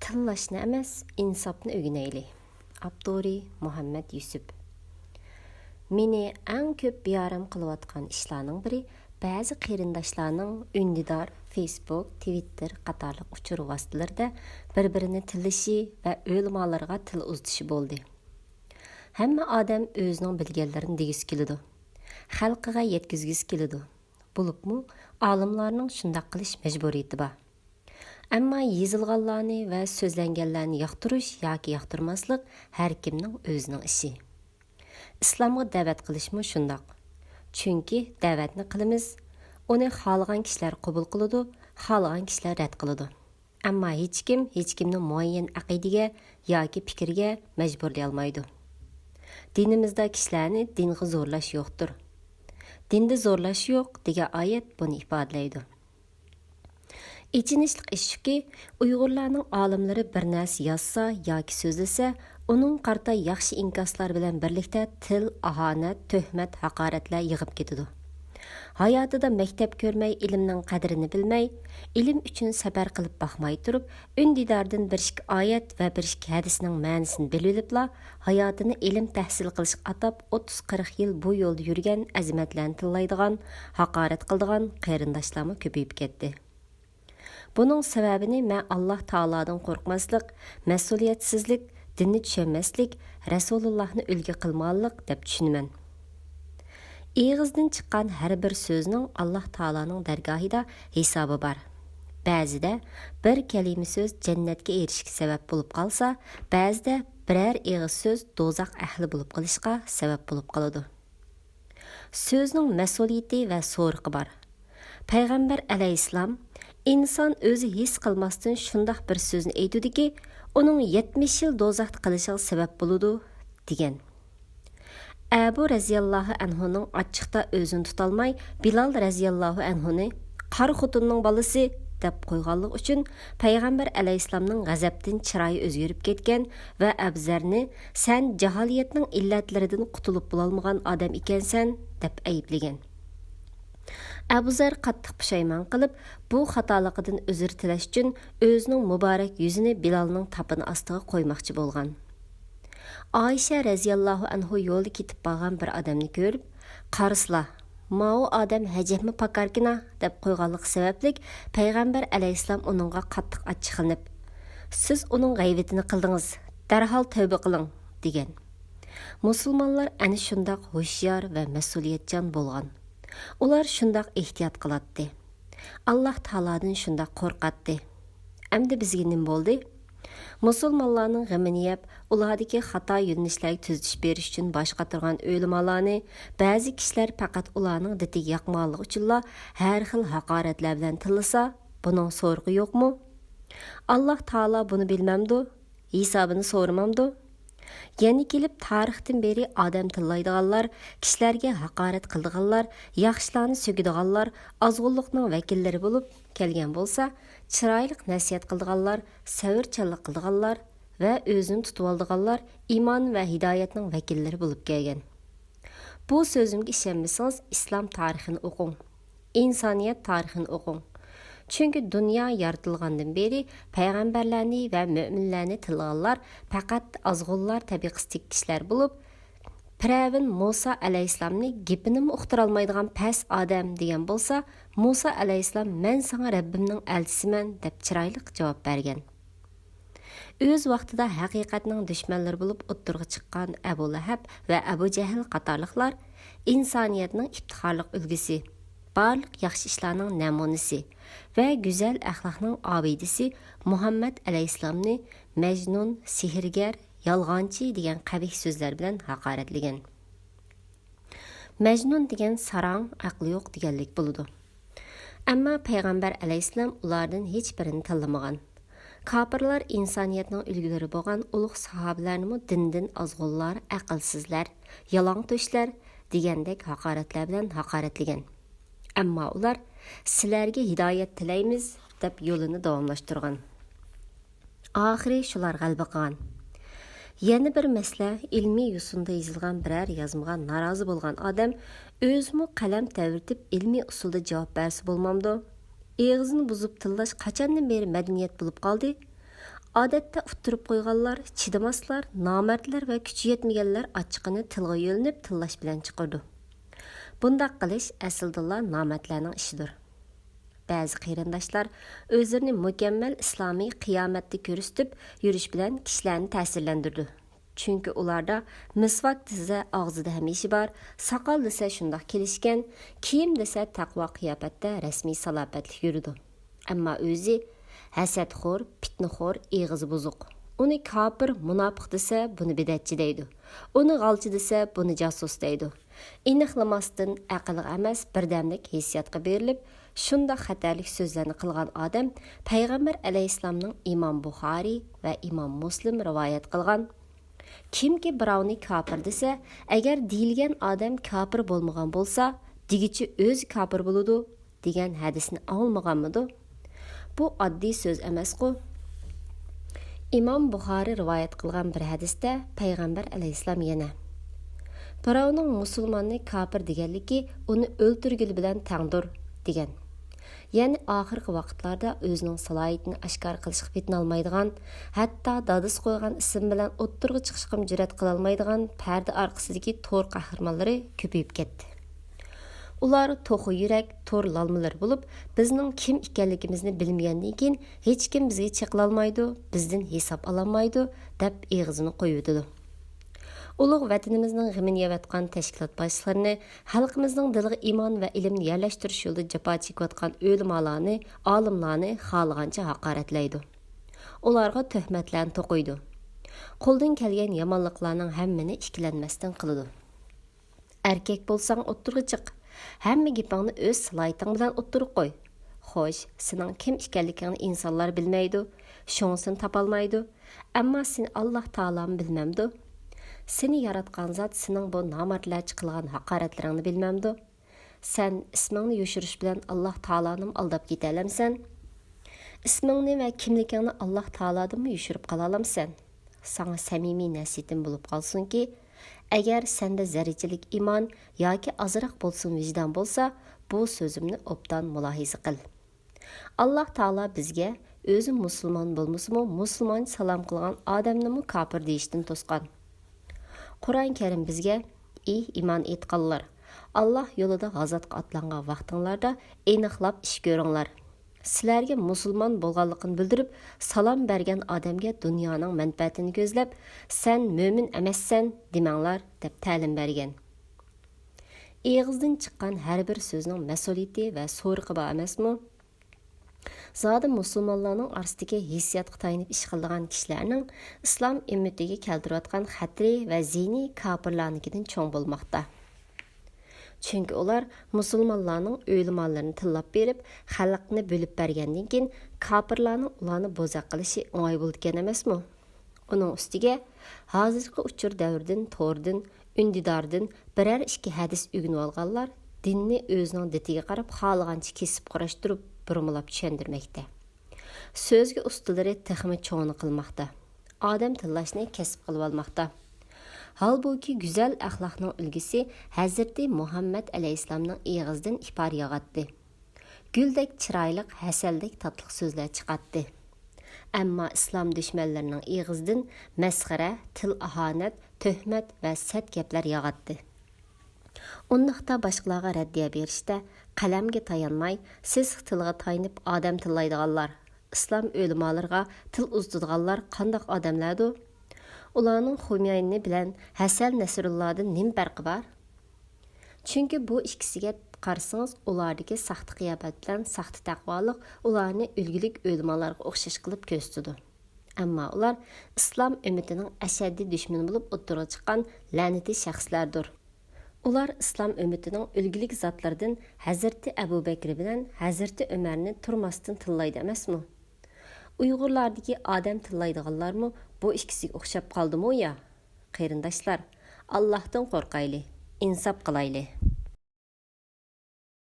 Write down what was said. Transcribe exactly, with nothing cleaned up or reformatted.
تىللاشنى ئەمەس، ئىنساپنى ئۆگىنەيلى. ئاپتورى: مۇھەممەد يۈسۈپ. مېنى ئەڭ كۆپ بىئارام قىلىۋاتقان ئىشلارنىڭ بىرى، بەزى قېرىنداشلارنىڭ ئۈندىدار، فېيسبۇك، تىۋىتتېر قاتارلىق ئۇچۇر ۋاسىتىلىرىدە بىر-بىرىنى تىللىشى ۋە ئۆلىمالىرىغا تىل ئۇزىتىشى بولدى. ھەممە ئادەم ئۆزىنىڭ بىلگەنلىرىنى دېگۈسى كېلىدۇ، خەلقىگە يەتكۈزگۈسى كېلىدۇ. بولۇپمۇ ئالىملارنىڭ شۇنداق قىلىش مەجبۇرىيىتى بار. ئەمما يېزىلغانلارنى ۋە سۆزلەنگەنلەرنى ياقتۇرۇش ياكى ياقتۇرماسلىق ھەركىمنىڭ ئۆزىنىڭ ئىشى. ئىسلامغا دەۋەت قىلىشمۇ شۇنداق. چۈنكى دەۋەتنى قىلىمىز، ئۇنى خالىغان كىشىلەر قوبۇل قىلىدۇ، خالىغان كىشىلەر رەت قىلىدۇ. ئەمما ھېچكىم ھېچكىمنى مۇئەييەن ئەقىدىگە ياكى پىكىرگە مەجبۇرلىيالمايدۇ. دىنىمىزدا كىشىلەرنى دىنغا زورلاش يوقتۇر. دىندا زورلاش يوق دېگەن ئايەت بۇنى ئىپادىلەيدۇ. ئېچىنىشلىق ئىش شۇكى، ئۇيغۇرلارنىڭ ئالىملىرى بىر نەرسە يازسا ياكى سۆزلىسە، ئۇنىڭغا قارىتا ياخشى ئىنكاسلار بىلەن بىرلىكتە تىل، ئاھانەت، تۆھمەت، ھاقارەتلەر يېغىپ كېتىدۇ. ھاياتىدا مەكتەپ كۆرمەي، ئىلىمنىڭ قەدرىنى بىلمەي، ئىلىم ئۈچۈن سەپەر قىلىپ باقماي تۇرۇپ، ئۈندىداردىن بىر ئىككى ئايەت ۋە بىر ئىككى ھەدىسنىڭ مەنىسىنى بىلىۋېلىپلا، ھاياتىنى ئىلىم تەھسىل قىلىشقا ئاتاپ، ئوتتۇز قىرىق يىل بۇ يولدا يۈرگەن، ئەزىمەتلەرنى تىللايدىغان، ھاقارەت قىلىدىغان قېرىنداشلارمۇ كۆپىيىپ كەتتى. بۇنىڭ سەۋەبىنى مەن ئاللاھ تائالادىن قورقماسلىق، مەسئۇلىيەتسىزلىك، دىننى چۈشەنمەسلىك، رەسۇلۇللاھنى ئۈلگە قىلمىغانلىق دەپ چۈشىنىمەن. ئېغىزدىن چىققان ھەر بىر سۆزنىڭ ئاللاھ تائالانىڭ دەرگاھىدا ھېسابى بار. بەزىدە بىر كەلىمە سۆز جەننەتكە ئېرىشىشكە سەۋەب بولۇپ قالسا، بەزىدە بىرەر ئېغىز سۆز دوزاخ ئەھلى بولۇپ قېلىشقا سەۋەب بولۇپ قالىدۇ. سۆزنىڭ مەسئۇلىيىتى ۋە سورىقى بار. پەيغەمبەر ئەلەيھىسسالام، ئىنسان ئۆزى ھېس قىلماستىن شۇنداق بىر سۆزنى ئېيتىدۇكى، ئۇنىڭ يەتمىش يىل دوزاختا قېلىشىغا سەۋەب بولىدۇ، دېگەن. ئەبۇ رەزىياللاھۇ ئەنھۇنىڭ ئاچچىقتا ئۆزىنى تۇتالماي، بىلال رەزىياللاھۇ ئەنھۇنى «قارا خوتۇننىڭ بالىسى» دەپ قويغانلىقى ئۈچۈن، پەيغەمبەر ئەلەيھىسسالامنىڭ غەزەپتىن چىرايى ئۆزگىرىپ كەتكەن ۋە ئەبۇزەرنى «سەن جاھىلىيەتنىڭ ئىللەتلىرىدىن قۇتۇلۇپ بولالمىغان ئادەم ئىكەنسەن» دەپ ئەيىبلىگەن. ئەبۇزەر قاتتىق پۇشايمان قىلىپ، بۇ خاتالىقىدىن ئۆزۈر تىلەش ئۈچۈن ئۆزىنىڭ مۇبارەك يۈزىنى بىلالنىڭ تاپىنى ئاستىغا قويماقچى بولغان. ئائىشە رەزىياللاھۇ ئەنھۇ يولدا كېتىپ بارغان بىر ئادەمنى كۆرۈپ، «قارىسىلا، ماۋۇ ئادەم ھەجەپمۇ پاكاركىنا» دەپ قويغانلىقى سەۋەبلىك، پەيغەمبەر ئەلەيھىسسالام ئۇنىڭغا قاتتىق ئاچچىقلىنىپ، «سىز ئۇنىڭ غەيۋىتىنى قىلدىڭىز، دەرھال تەۋبە قىلىڭ» دېگەن. مۇسۇلمانلار ئەنە شۇنداق ھوشيار ۋە مەسئۇلىيەتچان بولغان. ئۇلار شۇنداق ئېھتىيات قىلاتتى. ئاللاھ تائالادىن شۇنداق قورقاتتى. ئەمدى بىزگە نېمە بولدى؟ مۇسۇلمانلارنىڭ غېمىنى يەپ، ئۇلاردىكى خاتا يۆنىلىشلەرگە تۈزىتىش بېرىش ئۈچۈن باش قاتۇرغان ئۆلىمالارنى بەزى كىشىلەر پەقەت ئۇلارنىڭ دىتىگە ياقمىغانلىقى ئۈچۈنلا ھەر خىل ھاقارەتلەر بىلەن تىللىسا، بۇنىڭ سورىقى يوقمۇ؟ ئاللاھ تائالا بۇنى بىلمەمدۇ؟ ھېسابىنى سورىمامدۇ؟ يەنە كېلىپ تارىختىن بېرى ئادەم تىللايدىغانلار، كىشىلەرگە ھاقارەت قىلىدىغانلار، ياخشىلارنى سۆكىدىغانلار، ئازغۇنلۇقنىڭ ۋەكىللىرى بولۇپ كەلگەن بولسا، چىرايلىق نەسىھەت قىلىدىغانلار، سەۋرچانلىق قىلىدىغانلار ۋە ئۆزىنى تۇتۇۋالىدىغانلار ئىمان ۋە ھىدايەتنىڭ ۋەكىللىرى بولۇپ كەلگەن. بۇ سۆزۈمگە ئىشەنمىسىڭىز، ئىسلام تارىخىنى ئوقۇڭ. ئىنسانىيەت تارىخىنى ئوقۇڭ. چۈنكى دۇنيا يارىتىلغاندىن بېرى پەيغەمبەرلەرنى ۋە مۆمىنلەرنى تىللىغانلار پەقەت ئازغۇنلار تەبىقىسىدىكى كىشىلەر بولۇپ، پىرئەۋن مۇسا ئەلەيھىسسالامنى گېپىنىمۇ ئۇقتۇرالمايدىغان پەس ئادەم دېگەن بولسا، مۇسا ئەلەيھىسسالام «مەن ساڭا رەببىمنىڭ ئەلچىسىمەن» دەپ چىرايلىق جاۋاب بەرگەن. ئۆز ۋاقتىدا ھەقىقەتنىڭ دۈشمەنلىرى بولۇپ ئوتتۇرىغا چىققان ئەبۇ لەھەب ۋە ئەبۇ جەھىل قاتارلىقلار ئىنسانىيەتنىڭ ئىپتىخارلىق ئۈلگىسى، بارلىق ياخشى ئىشلارنىڭ نەمۇنىسى ۋە گۈزەل ئەخلاقنىڭ ئابىدىسى مۇھەممەد ئەلەيھىسسالامنى مەجنۇن، سېھىرگەر، يالغانچى دېگەن قەبىھ سۆزلەر بىلەن ھاقارەتلىگەن. مەجنۇن دېگەن ساراڭ، ئەقلى يوق دېگەنلىك بولىدۇ. ئەمما پەيغەمبەر ئەلەيھىسسالام ئۇلاردىن ھېچبىرىنى تىللىمىغان. كاپىرلار ئىنسانىيەتنىڭ ئۈلگىلىرى بولغان ئۇلۇغ ساھابىلەرنىمۇ دىندىن ئازغۇنلار، ئەقىلسىزلەر، يالاڭتۆشلەر دېگەندەك ھاقارەتلەر بىلەن ھاقارەتلىگەن. ئەمما ئۇلار «سىلەرگە ھىدايەت تىلەيمىز» دەپ يولىنى داۋاملاشتۇرغان. ئاخىرى شۇلار غەلىبە قىلغان. يەنە بىر مەسىلە، ئىلمىي يوسۇندا يېزىلغان بىرەر يازمىغا نارازى بولغان ئادەم ئۆزىمۇ قەلەم تەۋرىتىپ ئىلمىي ئۇسۇلدا جاۋاب بەرسە بولمامدۇ؟ ئېغىزنى بۇزۇپ تىللاش قاچاندىن بېرى مەدەنىيەت بولۇپ قالدى؟ ئادەتتە ئۇتتۇرۇپ قويغانلار، چىدىماسلار، نامەردلەر ۋە كۈچى يەتمىگەنلەر ئاچچىقىنى تىلغا يۆلىنىپ تىللاش بىلەن چىقىرىدۇ. بۇنداق قىلىش ئەسلىدىنلا نامەردلەرنىڭ ئىشىدۇر. بەزى قېرىنداشلار ئۆزلىرىنى مۇكەممەل ئىسلامىي قىيامەتتە كۆرسىتىپ يۈرۈش بىلەن كىشىلەرنى تەسىرلەندۈرىدۇ. چۈنكى ئۇلاردا مىسۋاك دېسە ئاغزىدا ھەمىشە بار، ساقال دېسە شۇنداق كېلىشكەن، كىيىم دېسە تەقۋا قىياپەتتە رەسمىي سالاپەتلىك يۈرىدۇ. ئەمما ئۆزى ھەسەتخور، پىتنىخور، ئېغىزى بۇزۇق. ئۇنى كاپىر، مۇناپىق دېسە، بۇنى بىدئەتچى دەيدۇ. ئۇنى غالچى دېسە، بۇنى جاسۇس دەيدۇ. ئېنىقلىماستىن، ئەقىلگە ئەمەس، بىردەملىك ھېسسىياتقا بېرىلىپ، شۇنداق خەتەرلىك سۆزلەرنى قىلغان ئادەم پەيغەمبەر ئەلەيھىسسالامنىڭ ئىمام بۇخارىي ۋە ئىمام مۇسلىم رىۋايەت قىلغان، كىمكى بىراۋنى كاپىر دېسە، ئەگەر دېيىلگەن ئادەم كاپىر بولمىغان بولسا، دېگۈچى ئۆزى كاپىر بولىدۇ، دېگەن ھەدىسنى ئاڭلىمىغانمىدۇ؟ بۇ ئاددىي سۆز ئەمەسقۇ؟ ئىمام بۇخارى رىۋايەت قىلغان بىر ھەدىستە پەيغەمبەر ئەلەيھىسسالام يەنە، بىراۋنىڭ مۇسۇلماننى كاپىر دېگەنلىكى ئۇنى ئۆلتۈرگىلى بىلەن تەڭدۇر، دېگەن. يەنى ئاخىرقى ۋاقىتلاردا ئۆزىنىڭ سالاھىيىتىنى ئاشكارا قىلىشقا پېتىنالمايدىغان، ھەتتا دادىسى قويغان ئىسىم بىلەن ئوتتۇرىغا چىقىشقىمۇ جۈرئەت قىلالمايدىغان، پەردە ئارقىسىدىكى تور قەھرىمانلىرى كۆپىيىپ كەتتى. ئۇلار توخۇ يۈرەك، تور لالمىلىرى بولۇپ، بىزنىڭ كىم ئىكەنلىكىمىزنى بىلمىگەندىن كېيىن، ھېچكىم بىزگە چېقىلالمايدۇ، بىزدىن ھېساب ئالالمايدۇ، دەپ ئېغىزىنى قويۇۋېتىدۇ. ئۇلۇغ ۋەتىنىمىزنىڭ غېمىنى يەۋاتقان تەشكىلات باشلىقلىرىنى، خەلقىمىزنىڭ دىلىغا ئىمان ۋە ئىلىمنى يەرلەشتۈرۈش يولىدا جاپا چېكىۋاتقان ئۆلىمالارنى، ئالىملارنى خالىغانچە ھاقارەتلەيدۇ. ئۇلارغا تۆھمەتلەرنى توقۇيدۇ. قولدىن كەلگەن يامانلىقلارنىڭ ھەممىنى ئىككىلەنمەستىن قىلىدۇ. ئەركەك بولساڭ ئوتتۇرىغا چىق. ھەممە گېپىڭنى ئۆز سالاھىيىتىڭ بىلەن ئوتتۇرىغا قوي. خوش، سېنىڭ كىم ئىكەنلىكىڭنى ئىنسانلار بىلمەيدۇ، شۇڭا سېنى تاپالمايدۇ. ئەمما سېنى ئاللاھ تائالامۇ بىلمەمدۇ؟ سېنى ياراتقان زات سېنىڭ بۇ نامەردلەرچە قىلغان ھاقارەتلىرىڭنى بىلمەمدۇ؟ سەن ئىسمىڭنى يوشۇرۇش بىلەن ئاللاھ تائالانىمۇ ئالداپ كېتەلەمسەن؟ ئىسمىڭنى ۋە كىملىكىڭنى ئاللاھ تائالادىنمۇ يوشۇرۇپ قالالامسەن؟ ساڭا سەمىمىي نەسىھىتىم بولۇپ قالسۇنكى، ئەگەر سەندە زەررىچىلىك ئىمان ياكى ئازراق بولسىمۇ ۋىجدان بولسا، بۇ سۆزۈمنى ئوبدان مۇلاھىزە قىل. ئاللاھ تائالا بىزگە ئۆزى مۇسۇلمان بولمىسىمۇ، مۇسۇلمانچە سالام قىلغان ئادەمنىمۇ كاپىر دېيىشتىن توسقان. قۇرئان كەرىم بىزگە، ئى ئىمان ئېيتقانلار، ئاللاھ يولىدا غازاتقا ئاتلانغان ۋاقتىڭلاردا ئېنىقلاپ ئىش كۆرۈڭلار. سىلەرگە مۇسۇلمان بولغانلىقىنى بىلدۈرۈپ، سالام بەرگەن ئادەمگە دۇنيانىڭ مەنپەئەتىنى كۆزلەپ، سەن مۆمىن ئەمەسسەن دېمەڭلار، دەپ تەلىم بەرگەن. ئېغىزدىن چىققان ھەر بىر سۆزنىڭ مەسئۇلىيىتى ۋە سورىقى بار ئەمەسمۇ؟ زادى مۇسۇلمانلارنىڭ ئارىسىدىكى ھېسسىياتقا تايىنىپ ئىش قىلىدىغان كىشىلەرنىڭ ئىسلام ئۈممىتىگە كەلتۈرۈۋاتقان خەتىرى ۋە زىيىنى كاپىرلارنىڭكىدىن چوڭ بولماقتا. چۈنكى ئۇلار مۇسۇلمانلارنىڭ ئۆلىمالىرىنى تىللاپ بېرىپ، خەلقنى بۆلۈپ بەرگەندىن كېيىن، كاپىرلارنىڭ ئۇلارنى بوزەك قىلىشى ئوڭاي بولىدىكەن ئەمەسمۇ؟ ئۇنىڭ ئۈستىگە، ھازىرقى ئۇچۇر دەۋرىدىن، توردىن، ئۈندىداردىن بىرەر ئىككى ھەدىس ئۆگىنىۋالغانلار دىننى ئۆزىنىڭ دىتىگە قاراپ خالىغانچە كېسىپ قۇراشتۇرۇپ، بۇرمىلاپ چۈشەندۈرمەكتە. سۆزگە ئۇستىلىرى تېخىمۇ چوڭىنى قىلماقتا. ئادەم تىللاشنى كەسىپ قىلىۋالماقتا. ھالبۇكى، گۈزەل ئەخلاقنىڭ ئۈلگىسى ھەزرىتى مۇھەممەد ئەلەيھىسسالامنىڭ ئېغىزىدىن ئىپار ياغاتتى. گۈلدەك چىرايلىق، ھەسەلدەك تاتلىق سۆزلەر چىقاتتى. ئەمما ئىسلام دۈشمەنلىرىنىڭ ئېغىزىدىن مەسخىرە، تىل ئاھانەت، تۆھمەت ۋە سەت گەپلەر ياغاتتى. ئۇنداقتا باشقىلارغا رەددىيە بېرىشتە قەلەمگە تايانماي، سېسىق تىلغا تايىنىپ ئادەم تىللايدىغانلار، ئىسلام ئۆلىمالىرىغا تىل ئۇزىتىدىغانلار قانداق ئادەملەردۇ؟ ئۇلارنىڭ خۇمەينى بىلەن ھەسەن نەسرۇللادىن نېمە پەرقى بار؟ چۈنكى بۇ ئىككىسىگە قارىسىڭىز، ئۇلاردىكى ساختا قىياپەت بىلەن ساختا تەقۋالىق ئۇلارنى ئۈلگىلىك ئۆلىمالارغا ئوخشاش قىلىپ كۆرسىتىدۇ. ئەمما ئۇلار ئىسلام ئۈممىتىنىڭ ئەشەددىي دۈشمىنى بولۇپ ئوتتۇرىغا چىققان لەنىتى شەخسلەردۇر. ئۇلار ئىسلام ئۈممىتىنىڭ ئۈلگىلىك زاتلىرىدىن ھەزرىتى ئەبۇ بەكرى بىلەن ھەزرىتى ئۆمەرنى تۇرماستىن تىللايدۇ ئەمەسمۇ؟ ئۇيغۇرلاردىكى ئادەم تىللايدىغانلارمۇ بۇ ئىككىسىگە ئوخشاپ قالدىمۇ يا؟ قېرىنداشلار، ئاللاھتىن قورقايلى، ئىنساپ قىلايلى.